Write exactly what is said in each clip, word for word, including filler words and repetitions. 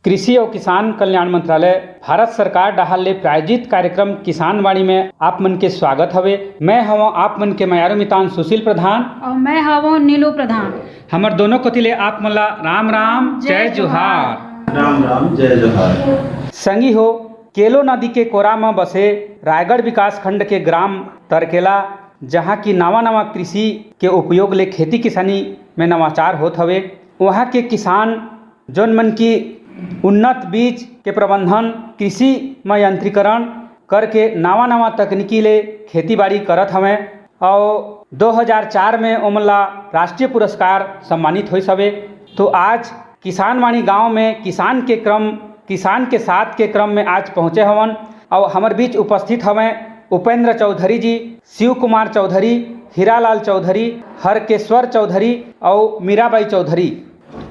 कृषि अउ किसान कल्याण मंत्रालय, भारत सरकार डहार ले प्रायोजित कार्यक्रम किसान वाणी में आप मन के स्वागत हवे। मैं हवं आप मन के मयारू मितान सुशील प्रधान। अउ मैं हवं नीलू प्रधान। हमर दोनों कोति ले आप मन ला राम राम, जय जय जोहार। जोहार। राम राम, जय जोहार। संगी हो, केलो नदी के कोरा म बसे रायगढ़ विकास खंड के ग्राम तरकेला, जहाँ की नवा नवा कृषि के उपयोग ले खेती किसानी में नवाचार होत हवे, वहाँ के किसान जोन मन की उन्नत बीज के प्रबंधन, कृषि म यंत्रीकरण करके नवा नवा तकनीकी ले खेती बाड़ी करत हवैं। अउ दो हज़ार चार में ओमन ला राष्ट्रीय पुरस्कार सम्मानित होइस हवे। तो आज किसान वाणी गांव में किसान के क्रम, किसान के साथ के क्रम में आज पहुंचे हवन। अउ हमर बीच उपस्थित हवैं उपेंद्र चौधरी जी, शिव कुमार चौधरी, हीरालाल चौधरी, हरकेश्वर चौधरी अउ मीराबाई चौधरी।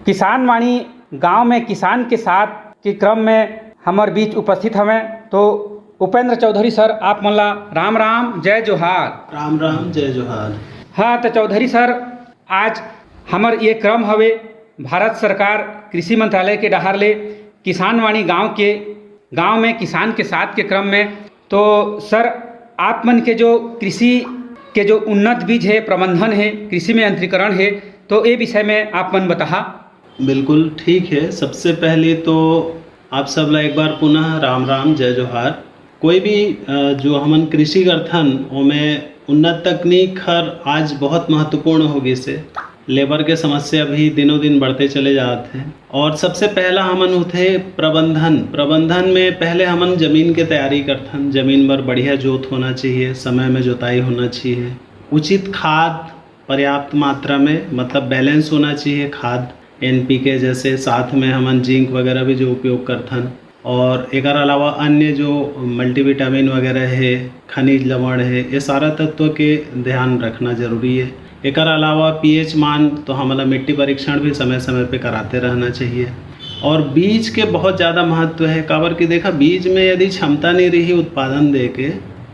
किसान वाणी गांव में किसान के साथ के क्रम में हमर बीच उपस्थित हवैं। तो उपेंद्र चौधरी सर, आप मन ला राम राम, जय जोहार। राम राम, जय जोहार। हाँ, तो चौधरी सर, आज हमर ये क्रम हवे भारत सरकार कृषि मंत्रालय के डहार ले किसान वाणी गांव के, गांव में किसान के साथ के क्रम में। तो सर, आप मन के जो कृषि के जो उन्नत बीज है, प्रबंधन है, कृषि में यंत्रीकरण है, तो ये विषय में आप मन बताहा। बिल्कुल ठीक है। सबसे पहले तो आप सब ला एक बार पुनः राम राम, जय जोहार। कोई भी, अ, जो हमन कृषि करथन, ओमे उन्नत तकनीक हर आज बहुत महत्वपूर्ण हो गिस हे। लेबर के समस्या भी दिनों दिन बढ़ते चले जात हे। और सबसे पहला हमन होथे प्रबंधन। प्रबंधन में पहले हमन जमीन के तैयारी करथन, जमीन बर बढ़िया जोत होना चाहिए, समय में जोताई होना चाहिए, उचित खाद पर्याप्त मात्रा में, मतलब बैलेंस होना चाहिए खाद, एनपीके जैसे, साथ में हमन जिंक वगैरह भी जो उपयोग करथन, और एकर अलावा अन्य जो मल्टीविटामिन वगैरह है, खनिज लवण है, ये सारा तत्व के ध्यान रखना जरूरी है। एकर अलावा पीएच मान तो हमला मिट्टी परीक्षण भी समय समय पे कराते रहना चाहिए। और बीज के बहुत ज़्यादा महत्व है, काबर कि देखा, बीज में यदि क्षमता नहीं रही उत्पादन दे के,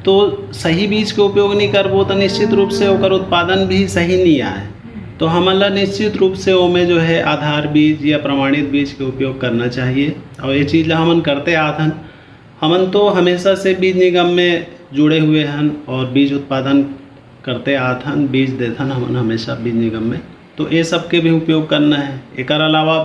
तो सही बीज के उपयोग नहीं करबो तो निश्चित रूप से ओकर उत्पादन भी सही नहीं आए। तो हमन ला निश्चित रूप से ओमे जो है आधार बीज या प्रमाणित बीज के उपयोग करना चाहिए। और ये चीज़ ला हमन करते आत हन। हमन तो हमेशा से बीज निगम में जुड़े हुए हन और बीज उत्पादन करते आत हन, बीज देथन हमन हमेशा बीज निगम में। तो ये सब के भी उपयोग करना है। एकर अलावा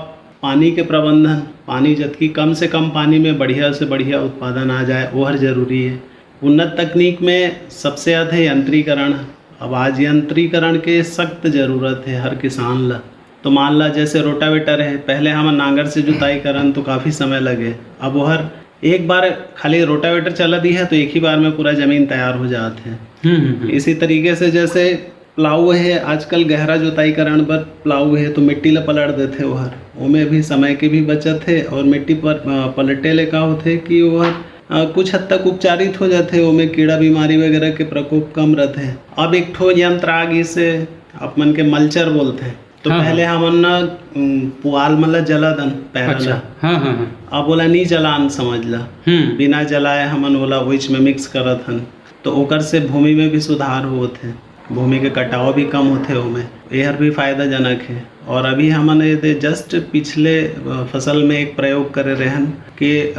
पानी के प्रबंधन, पानी जतकी कम से कम पानी में बढ़िया से बढ़िया उत्पादन आ जाए, वो हर जरूरी है। उन्नत तकनीक में सबसे ज्यादा है यंत्रीकरण। अब आज यंत्रीकरण के सख्त जरूरत है हर किसान ला। तो मान ला, जैसे रोटावेटर है, पहले हम नांगर से जुताई करन तो काफ़ी समय लगे, अब वो हर एक बार खाली रोटावेटर चला दी है तो एक ही बार में पूरा जमीन तैयार हो जात है। हम्म, हम्म, हम्म। इसी तरीके से जैसे प्लाऊ है, आजकल गहरा जोताई करण बर प्लाऊ है तो मिट्टी ला पलट देथे ओहर, ओमे भी समय के भी बचत है और मिट्टी पर, अ, पलटे ले का होथे कि ओहर, अ, कुछ हद तक उपचारित हो जाथे, ओमे कीड़ा बीमारी वगैरह के प्रकोप कम रहथे। अब एक ठो यंत्र आ गिस हे, आप मन के मल्चर बोलथे, तो हाँ, पहले हाँ। हमन न, उम, पुआल मन ला जला दन, पैरा अच्छा, ला। हाँ, हाँ, हाँ। अब ओला नी जलान समझ ला, हम्म। बिना जलाए हमन ओला ओइच में मिक्स करत हन, तो ओकर से भूमि में भी सुधार होत हे, भूमि के कटाव भी कम होथे ओमे, एहर भी फायदाजनक हे। और अभी हमन ये दे जस्ट पिछले, अ, फसल में एक प्रयोग करे रहन कि, अ,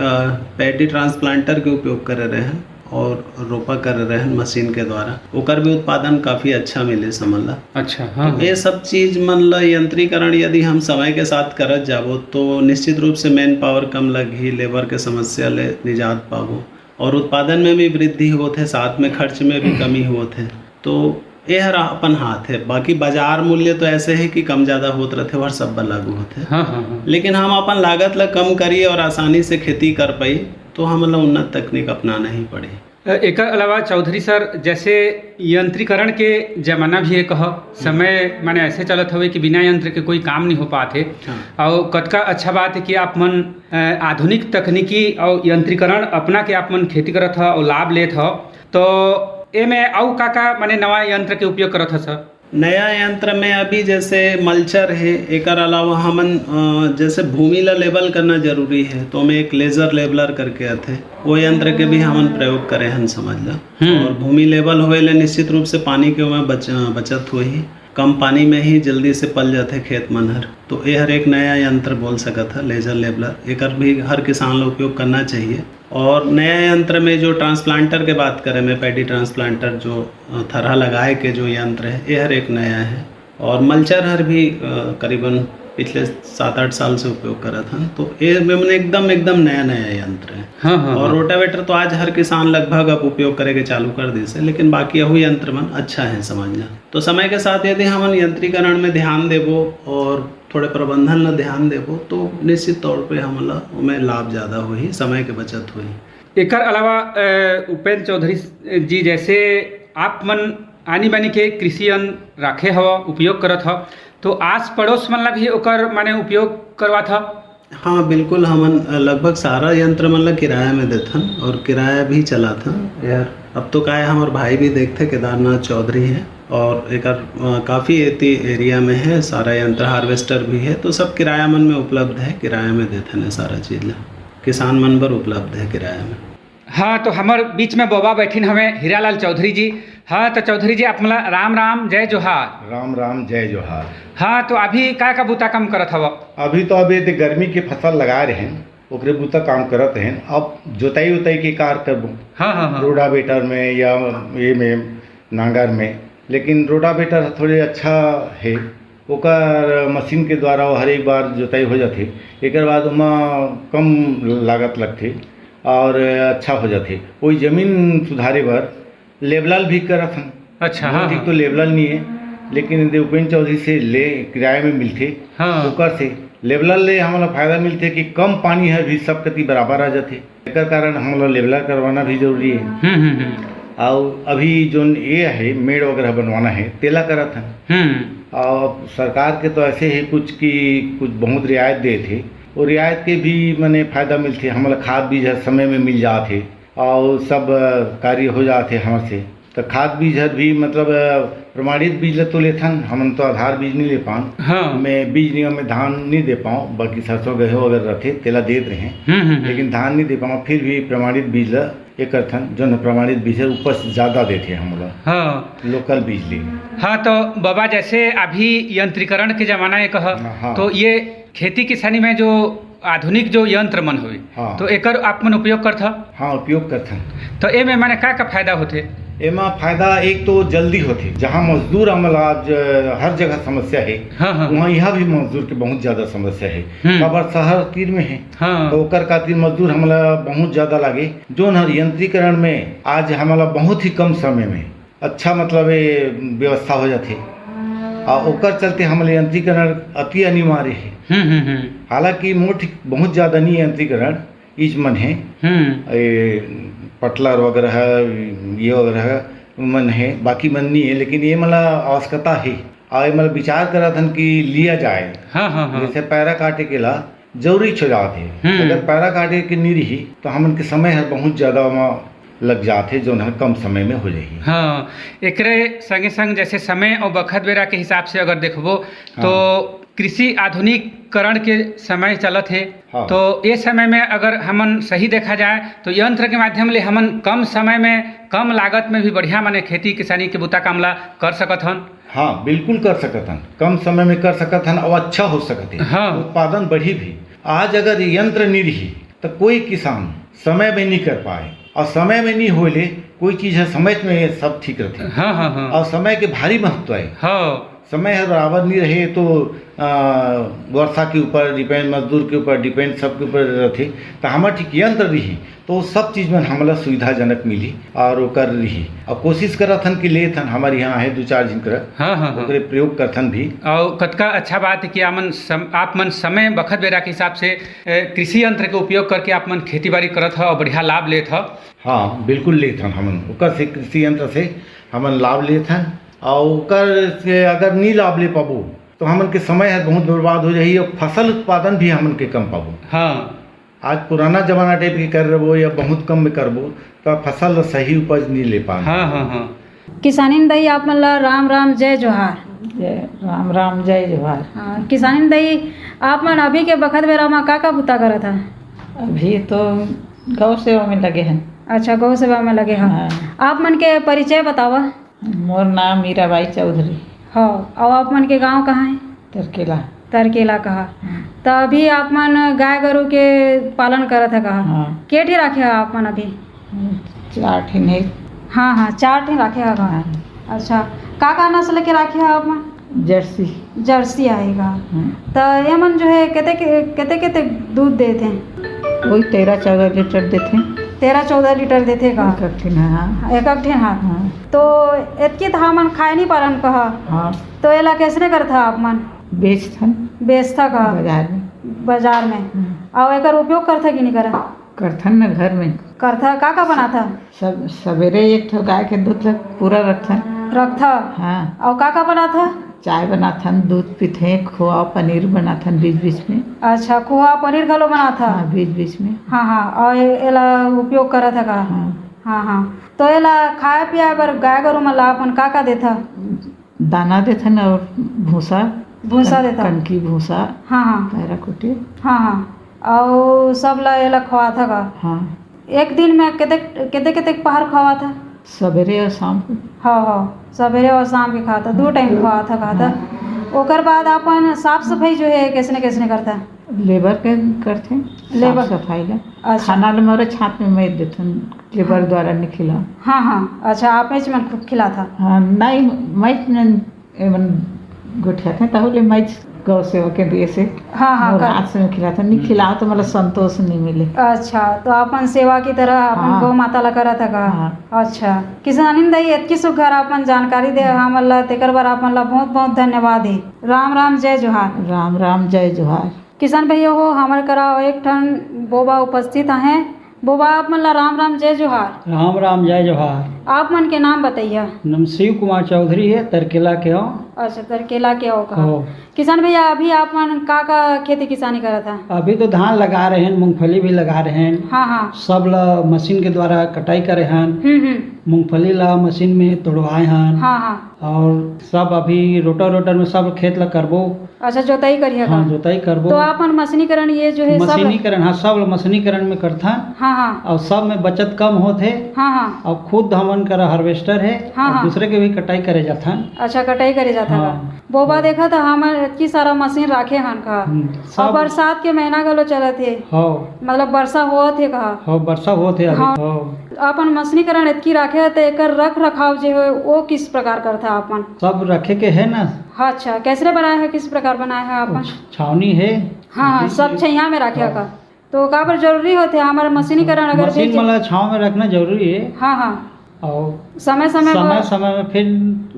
पैडी ट्रांसप्लांटर के उपयोग करे रहन और रोपा करे रहन मशीन के द्वारा, ओकर भी उत्पादन काफ़ी अच्छा मिले समझ ला। अच्छा, हाँ, तो हाँ। ये सब चीज मन ला यंत्रीकरण यदि हम समय के साथ करत जाबो तो निश्चित रूप से मैन पावर कम लगही, लेबर के समस्या ले निजात पाबो और उत्पादन में भी वृद्धि होत हे, साथ में खर्च में भी कमी होत हे। तो ये हर अपन हाथ है, बाकी बाजार मूल्य तो ऐसे है कि कम ज्यादा होत रहथे, हर सब बर लागू होथे। हाँ, हाँ, हाँ। लेकिन हम अपन लागत ला कम करिए और आसानी से खेती कर पाई, तो हमन ला उन्नत तकनीक अपनाना ही पड़ही। अ, एकर अलावा चौधरी सर, जैसे यंत्रीकरण के जमाना भी है कह, समय माने ऐसे चलत हवे कि बिना यंत्र के कोई काम नहीं हो पात हे। हाँ। और कतका अच्छा बात है कि आप मन, अ, आधुनिक तकनीकी और यंत्रीकरण अपना के आप मन खेती करत ह और लाभ लेत ह। तो एमे अउ का का माने नवा यंत्र के उपयोग करत ह सर? नया यंत्र में अभी जैसे मल्चर है, एकर अलावा हमन, अ, जैसे भूमि ला लेवल करना जरूरी है, तो ओमे एक लेजर लेवलर करके आथे, वो यंत्र के भी हमन प्रयोग करे हन समझ ला। हम्म। और भूमि लेवल होए ले निश्चित रूप से पानी के ओमे बच-, अ, बचत होही। कम पानी में ही जल्दी से पल जाथे खेत मन हर। तो ये हर एक नया यंत्र बोल सकत है, लेजर लेबलर। एकर भी हर किसान ला उपयोग करना चाहिए। और नया यंत्र में जो ट्रांसप्लांटर के बात करें, मैं पैडी ट्रांसप्लांटर जो, अ, थरहा लगाए के जो यंत्र है, ये हर एक नया है। और मल्चर हर भी, अ, करीबन पिछले सात आठ साल से उपयोग करत हन। तो ये में मने एकदम, एकदम नया, नया यंत्र है। हाँ, हाँ, और हाँ। रोटावेटर तो आज हर किसान लगभग अब उपयोग करे के चालू कर दिस है, लेकिन बाकी अहू यंत्र मन अच्छा है समझना। तो समय के साथ यदि हमन यंत्रीकरण में ध्यान देबो और थोड़े प्रबंधन ला ध्यान देबो, तो निश्चित तौर पे हमला ओमे लाभ ज्यादा होही, समय के बचत होही। एकर अलावा, अ, उपेंद्र चौधरी जी, जैसे आप मन आनी बानी के कृषि यंत्र राखे हव, उपयोग करत हव, तो आस पड़ोस मन ला भी ओकर माने उपयोग करवात हव? हाँ, बिल्कुल, हमन, अ, लगभग सारा यंत्र मन ला किराया में देथन और किराया भी चलाथन। यार, अब तो का है, हमर भाई भी देखथे, केदारनाथ चौधरी है, और एकर, अ, काफी एती एरिया में है, सारा यंत्र, हार्वेस्टर भी है, तो सब किराया मन में उपलब्ध है, किराया में देथन ये सारा चीज ला, किसान मन बर उपलब्ध है किराया में। हाँ, तो हमर बीच में बबा बैठिन हवे, हीरालाल चौधरी जी। हाँ, तो चौधरी जी, आप मन ला राम राम, जय जोहार। राम राम, जय जोहार। हाँ, तो अभी का का बूता काम करत हव? अभी तो, अभी तो गर्मी के फसल लगा रहे हैं, ओकरे बूता काम करत हैं। अब जोताई उताई के कार करबो, हाँ, हाँ, हाँ। रोटावेटर में या ये में, नांगर में, लेकिन रोटावेटर थोड़े अच्छा है, ओकर मशीन के द्वारा वो हर एक बार जोताई हो जाथे, एकर बाद ओमा कम लागत लगथे और अच्छा हो जाथे। कोई जमीन सुधारे बर लेबलल भी करत हन। अच्छा, हाँ, ठीक, हाँ। तो लेबलल नहीं है, लेकिन यदि उपेंद्र चौधरी से ले, किराए में मिलथे, हाँ। ओकर से लेबलल ले हमला फायदा मिलथे कि कम पानी हर भी सब कति बराबर आ जाथे। एकर कारण हमला लेबलर करवाना भी जरूरी है। हम्म, हम्म, हम्म। अउ अभी जोन ये है, मेड़ वगैरह बनवाना है, तेला करत हन। हम्म। अउ सरकार के तो ऐसे है कुछ कि कुछ बहुत रियायत देत हे, वो रियायत के भी मने फायदा मिलथे। हमला खाद बीज ह समय में मिल जात हे अउ सब, अ, कार्य हो जात हे हमर से। तो खाद बीज हर भी, मतलब, अ, प्रमाणित बीज ल तो लेथन, हमन तो आधार बीज नहीं ले पान। हाँ। मैं बीज निगम में धान नहीं दे पाऊँ, बाकी सरसों गेहूं अगर रथे, तेला देत रहे, हम्म, हम्म, हम्म। लेकिन धान नहीं दे पाऊँ, फिर भी प्रमाणित बीज ल ये करथन, जोन प्रमाणित बीज है, उपज ज्यादा देथे हमला। हाँ। लोकल बीज ले। हाँ, तो बाबा, जैसे अभी यंत्रीकरण के जमाना है कह, हाँ। तो ये खेती किसानी में जो आधुनिक जो यंत्र मन होवे, हाँ। तो एकर आप मन उपयोग करथव? हाँ, उपयोग करथन। तो एमे माने का का फायदा होथे? एमा फायदा एक तो जल्दी होथे, जहाँ मजदूर हमला आज हर जगह समस्या है, हाँ, हाँ। वहाँ यहाँ भी मजदूर के बहुत ज्यादा समस्या है। हम्म। काबर शहर तीर में है, हाँ। तो ओकर खातिर मजदूर हमला बहुत ज्यादा लागे। जोन हर यंत्रीकरण में आज हमला बहुत ही कम समय में अच्छा, मतलब, ये व्यवस्था हो जाथे। आ ओकर चलते हमला यंत्रीकरण अति अनिवार्य है। हम्म, हम्म, हम्म। हालांकि मोठ बहुत ज्यादा नहीं यंत्रीकरण, ईज मन है, हम्म। ये पटलर वगैरह है, ये वगैरह मन है, बाकी मन नहीं है, लेकिन ये मला आवश्यकता है। और ये मतलब विचार करत हन कि लिया जाए। हाँ, हाँ, हाँ। जैसे पैरा काटे के ला जरूरी हो जात है। हम्म। अगर पैरा काटे के नहीं रही, तो हमन के समय हर बहुत ज्यादा वहाँ लग जात है, जोन हर कम समय में हो जाही। हाँ, एकरे संगे संग जैसे समय और बखत बेरा के हिसाब से अगर देखबो, हाँ। तो कृषि आधुनिकीकरण के समय चलत है। हाँ। तो ये समय में अगर हमन सही देखा जाए, तो यंत्र के माध्यम ले हमन कम समय में, कम लागत में भी बढ़िया, माने, खेती किसानी के बुता काम ला कर सकत हन। हाँ, बिल्कुल कर सकत हन, कम समय में कर सकत हन और अच्छा हो सकत है। हाँ। उत्पादन बढ़ी भी। आज अगर यंत्र नहीं रही, तो कोई किसान समय में नहीं कर पाए, और समय में नहीं होले, कोई चीज है, समय में सब ठीक रहते। हाँ, हाँ, हाँ। और समय के भारी महत्व है। हाँ। समय हर बराबर नहीं रहे, तो, आ, वर्षा के ऊपर डिपेंड, मजदूर के ऊपर डिपेंड, सबके ऊपर रहते। तो हमर ठीक यंत्र रही, तो सब चीज में हमला सुविधाजनक मिली और ओकर रही। और कोशिश करत हन कि लेत हन, हमर यहाँ है दो चार जिन कर, हाँ, हाँ, हाँ। ओकरे प्रयोग करथन भी। और कतका अच्छा बात है कि आमन सम-, आप मन समय बखत बेरा के हिसाब से, ए, कृषि यंत्र के उपयोग करके आप मन खेती बाड़ी करत ह और बढ़िया लाभ लेत ह। हाँ, बिल्कुल लेत हन हमन। ओकर से, कृषि यंत्र से हमन लाभ लेत हन। और ओकर से अगर नी लाभ ले पाबो, तो हमन के समय हर बहुत बर्बाद हो जाही और फसल उत्पादन भी हमन के कम पाबो। हाँ। आज पुराना जमाना टाइप के कर रहो या बहुत कम में करबो, तो फसल सही उपज नहीं ले पान। हाँ, हाँ, हाँ। किसानिन दई, आप मन ला राम राम, जय जोहार। जय राम राम, जय जोहार। हाँ, किसानिन दई, आप मन अभी के बखत बेरा मा का का बुता करत हा? अभी तो गौ सेवा में लगे हैं। अच्छा, गौ सेवा में लगे हा। हाँ। आप मन के परिचय बतावा। मोर नाम मीराबाई चौधरी। हाँ, अउ आप मन के गांव कहाँ है? तरकेला। तरकेला कहा। हाँ। त अभी आप मन गाय गरु के पालन करत है कहा? हाँ। के ठी राखे है आप मन अभी? चार ठिन है। हाँ, हाँ, चार ठिन राखे है कहा। हाँ। अच्छा, का का नस्ल के राखे है आप मन? जर्सी। जर्सी आएगा। हाँ। त ये मन जो है, केते के, केते, केते दूध देथे? वही तेरह चौदह लीटर देथे। तेरह चौदह लीटर देथे का? एक एक ठिन, हाँ। एक एक ठिन, हाँ। हाँ। तो एतकी त हमन खाए नहीं पारन कहा। हाँ। तो एला कैसने करथा आप मन? बेचथन। बेचथा का? बाजार में। बाजार में। हाँ। अउ एकर उपयोग करथा कि नहीं करा? करथन न घर में। करथा, का का बनाथा? सब, सवेरे एक ठो गाय के दूध ल पूरा रखथन। रखथा? हाँ। अउ का का बनाथा? चाय बनाथन, दूध पीथे, खोआ पनीर बनाथन बीच बीच में। अच्छा, खोआ पनीर घलो बनाथा? हाँ, बीच बीच में। हाँ, हाँ, अउ ए-, एला उपयोग करत है का? हाँ। हाँ, हाँ। तो एला खाए पियाए बर गाय गरु मन ला अपन का का देथा? दाना देथन अउ भूसा। भूसा कन-, देथन। कनकी भूसा। हाँ, हाँ। पैरा कुटी। हाँ, हाँ। अउ सब ला एला खवाथा का? हाँ। एक दिन में केते, केते, केते पहर खवाथा? सवेरे अउ शाम को। हाँ, हाँ। सवेरे अउ शाम के खाता, दू टाइम खवाथा, खाता। हाँ। ओकर बाद अपन साफ सफाई जो है, कैसने, कैसने करथा? लेबर के करथे, लेबर। साफ सफाई ला। अच्छा। खाना ल मोरे छात में मैं देथन, लेबर हाँ। द्वारा नहीं खिला। हाँ, हाँ। अच्छा, आप एच मन खिलाथा? हाँ, नहीं, मैं एमन गोठियाथे, ताहू ले मैं गौ सेवा केंद्र से हाँ, हाँ, मोर कर हाथ से खिलाथे, नहीं खिलाओ तो मतलब संतोष नहीं मिले। अच्छा, तो अपन सेवा की तरह अपन हाँ। गौ माता ला करत है का? हाँ। अच्छा, किसानिन दाई, एतकी सुघर अपन जानकारी दे हमन ला, तेकर बर अपन ला बहुत बहुत धन्यवाद है। राम राम, जय जोहार। राम राम, जय जोहार। किसान भैया हो, हमर करा एक ठन बोबा उपस्थित आहे। बोबा, आप मन ला राम राम, जय जोहार। राम राम, जय जोहार। आप मन के नाम बतैया। नाम शिव कुमार चौधरी है, तरकेला के हो। अच्छा, तरकेला के हो का। हो। किसान भैया, अभी आप मन का का खेती किसानी करत है? अभी तो धान लगा रहे हैं, मूंगफली भी लगा रहे हैं। हाँ, हाँ। सब ला मशीन के द्वारा कटाई करे हैं। हम्म, हम्म। मूंगफली ला मशीन में तोड़वाए हैं। हाँ, हाँ। और सब अभी रोटर रोटर में सब खेत ला करबो। अच्छा, जोताई करिया हाँ, का? जोताई करबो। तो आप मन मशीनीकरण ये जो है सब मशीनीकरण, हाँ, सब मशीनीकरण में करथन। हाँ, हाँ। और सब में बचत कम होत है। हाँ, हाँ। और खुद हमन कर हार्वेस्टर है हाँ, और हाँ। दूसरे के भी कटाई करे जाथन। अच्छा, कटाई करे जाथन हाँ। का? बोबा हाँ। देखा था हमन इतनी सारा मशीन राखे हन का? हम्म, और सब बरसात के महीना घलो चलत है। हाँ। मतलब वर्षा होत है का? हाँ, वर्षा होत है अभी। हाँ। हाँ। अपन मशीनीकरण इतकी राखे है तो एकर रख रखाव जे हो वो किस प्रकार करथा आप मन? सब रखे के है ना। हाँ, अच्छा, कैसे बनाए है, किस प्रकार बनाए है आप मन? छावनी है। हाँ, हाँ, जी, सब जी। छइया में राखे हाँ। का। तो काबर जरूरी होथे हमर मशीनीकरण अगर मशीन भी मन ला छांव में रखना जरूरी है। हाँ, हाँ। और समय, समय समय, पर समय में फिर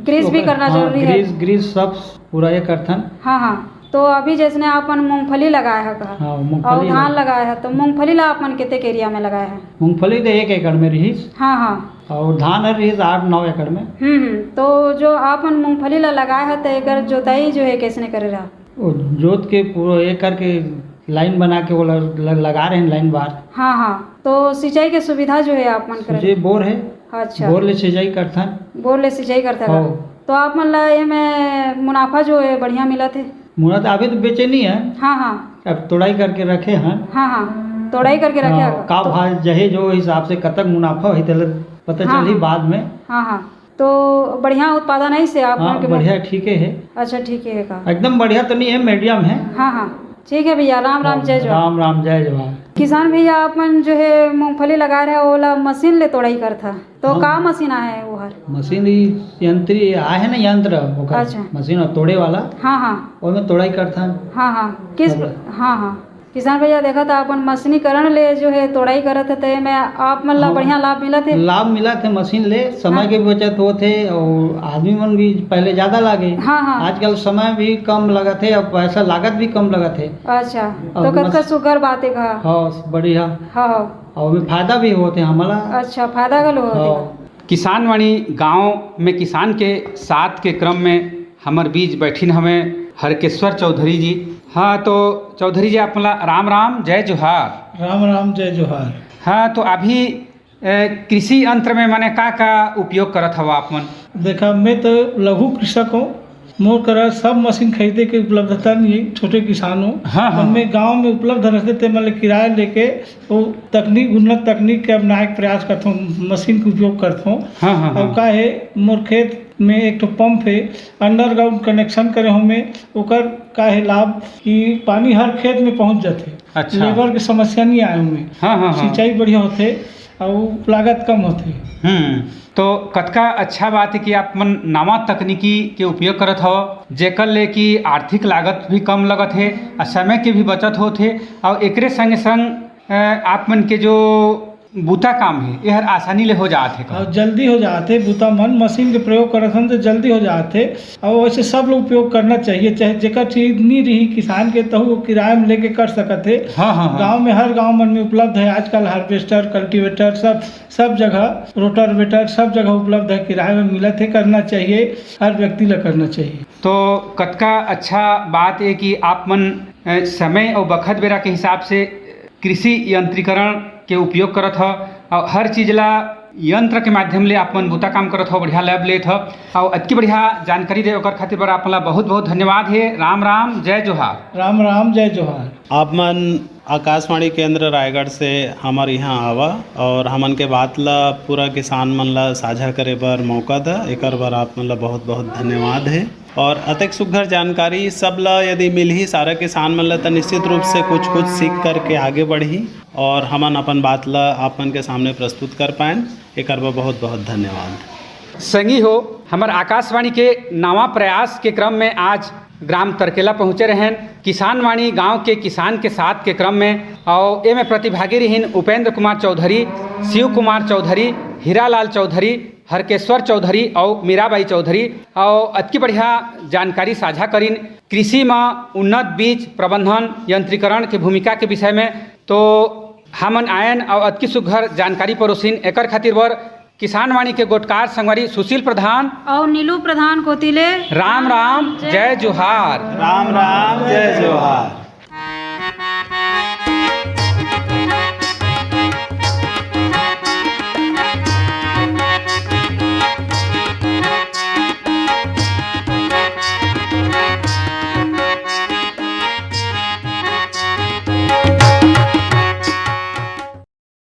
ग्रीस भी ओकर, करना हाँ, जरूरी है। ग्रीस, ग्रीस सब पूरा ये करथन। हाँ, हाँ। तो अभी जैसने अपन मूंगफली लगाए है का? हाँ, मूंगफली और धान लगा- लगाए है, तो मूंगफली ला अपन कितने एरिया में लगाए है? मूंगफली तो एक एकड़ में रहीस। हाँ, हाँ। और धान हर रहीस आठ नौ एकड़ में। हम्म, हम्म। तो जो अपन मूंगफली ला लगाए है, तो एकर जोताई जो है कैसने करे रहा? वो जोत के पूरा ये करके लाइन बना के वो ल-, ल-, लगा रहे हैं लाइन बार। हाँ, हाँ। तो सिंचाई के सुविधा जो है आप मन करे? सिंचाई बोर है। अच्छा। बोर ले सिंचाई करथन। बोर ले सिंचाई करथन। हाँ। तो आप मन ला ये में मुनाफा जो है बढ़िया मिलत है? मुनाफा अभी तो बेचे नहीं है। हाँ, हाँ। अब तोड़ाई करके रखे हैं। हाँ, हाँ। तोड़ाई करके रखे हाँ, हैं। का तो भाव जहे जो हिसाब से कतक मुनाफा होही तेला पता हाँ, चलही हाँ। बाद में। हाँ, हाँ। तो बढ़िया उत्पादन है इसे आप हाँ, मन के बढ़िया, मुख- ठीक है। अच्छा, ठीक है का? एकदम बढ़िया तो नहीं है, मीडियम है। हाँ, हाँ, ठीक है भैया, राम राम, हाँ, जय जोहार। राम राम, जय जोहार। किसान भैया, आप मन जो है मूंगफली लगा रहे हो, ओला मशीन ले तोड़ाई करथा, तो हाँ। का मशीन आए है वो हर? मशीन ही यंत्री आए है ना, यंत्र ओकर, अच्छा। मशीन और तोड़े वाला, हाँ, हाँ। ओमे तोड़ाई करथा। हाँ, हाँ, किस, तब- हाँ, हाँ। किसान भैया, देखा था अपन मशीनीकरण ले जो है तोड़ाई करत है, तो एमे आप मन ला हाँ। बढ़िया लाभ मिलत है? लाभ मिलत है मशीन ले, समय हाँ। के बचत होत है और आदमी मन भी पहले ज्यादा लागे। हाँ, हाँ। आजकल समय भी कम लगत है और पैसा लागत भी कम लगत है। अच्छा, और तो कतका मस- सुघर बात है का? हाँ, बढ़िया। हाँ, हाँ। और ओमे फायदा भी होत है हमला। अच्छा, फायदा घलो होत है हाँ। का? किसानवाणी गांव में किसान के साथ के क्रम में हमर बीच बैठिन हवे हरकेश्वर चौधरी जी। हाँ, तो चौधरी जी, आप मन ला राम राम, जय जोहार। राम राम, जय जोहार। हाँ, तो अभी, ए, कृषि यंत्र में मने का का उपयोग करत हवा आप मन? देखा, मैं तो लघु कृषक हूँ, मोर करा सब मशीन खरीदे के उपलब्धता नहीं है, छोटे किसान हो। हाँ, हाँ, उनमें हाँ। गांव में उपलब्ध रहते ते, मतलब किराया लेके वो तकनीक, उन्नत तकनीक के अपनाए के प्रयास करथों, मशीन के उपयोग करथों। हाँ, हाँ, और हाँ। का है, मोर खेत में एक ठो पंप है, अंडरग्राउंड कनेक्शन करे हों मैं, ओकर का है लाभ कि पानी हर खेत में पहुंच जाते। अच्छा। लेबर के समस्या नहीं आए हों मैं। हाँ, हाँ, हाँ। सिंचाई बढ़िया होते और लागत कम होते। हम्म। तो कतका अच्छा बात है कि आप मन नवा तकनीकी के उपयोग करत हव, जेकर ले कि आर्थिक लागत भी कम लगत हे, आ समय के भी बचत होत हे, और एकरे संगे संग, अ, आप मन के जो बूता काम हे, एहर आसानी ले हो जात हे। और जल्दी हो जात हे बूता मन, मशीन के प्रयोग करत हन तो जल्दी हो जात हे। और वैसे सब लोग उपयोग करना चाहिए, चाहे जेकर चीज नहीं रही किसान के, तहु वो किराए में लेके कर सकत हे। हाँ, हाँ, हाँ। गांव में, हर गांव मन में उपलब्ध है आजकल हार्वेस्टर, कल्टीवेटर, सब सब जगह, रोटावेटर सब जगह उपलब्ध है, किराए में मिलत है, करना चाहिए, हर व्यक्ति ला करना चाहिए। तो कतका अच्छा बात है कि आप मन, अ, समय और बखत बेरा के हिसाब से कृषि यंत्रीकरण के उपयोग करत ह, और हर चीज ला यंत्र के माध्यम ले आप मन बूता काम करत हो, बढ़िया लाभ लेत हो, और अतकी बढ़िया जानकारी दे ओकर खातिर बर आप मन ला बहुत बहुत धन्यवाद है। राम राम, जय जोहार। राम राम, जय जोहार। आप मन आकाशवाणी केंद्र रायगढ़ से हमर यहाँ आवा और हमन के बात ला पूरा किसान मन ला साझा करे बर मौका दा, एकर बर आप मन ला बहुत बहुत धन्यवाद है। और अतेक सुघर जानकारी सब ला यदि मिलही सारा किसान मन ला, त निश्चित रूप से कुछ कुछ सीख करके आगे बढ़ही और हमन अपन बात ला आप मन के सामने प्रस्तुत कर पाएन। एकर बर बहुत बहुत धन्यवाद। संगी हो, हमर आकाशवाणी के नवा प्रयास के क्रम में आज ग्राम तरकेला पहुंचे रहेन। किसान वाणी गांव के किसान के साथ के क्रम में, और एमे प्रतिभागी रहिन उपेंद्र कुमार चौधरी, शिव कुमार चौधरी, हीरालाल चौधरी, हरकेश्वर चौधरी और मीराबाई चौधरी। और अतकी बढ़िया जानकारी साझा करिन कृषि में उन्नत बीज प्रबंधन, यंत्रीकरण के भूमिका के विषय में। तो हमन आयन और अतकी सुघर जानकारी परोसिन, एकर खातिर बर किसान वाणी के गोटकार संगवारी सुशील प्रधान और नीलू प्रधान कोतिले राम राम, जय जोहार। राम राम, जय जोहार।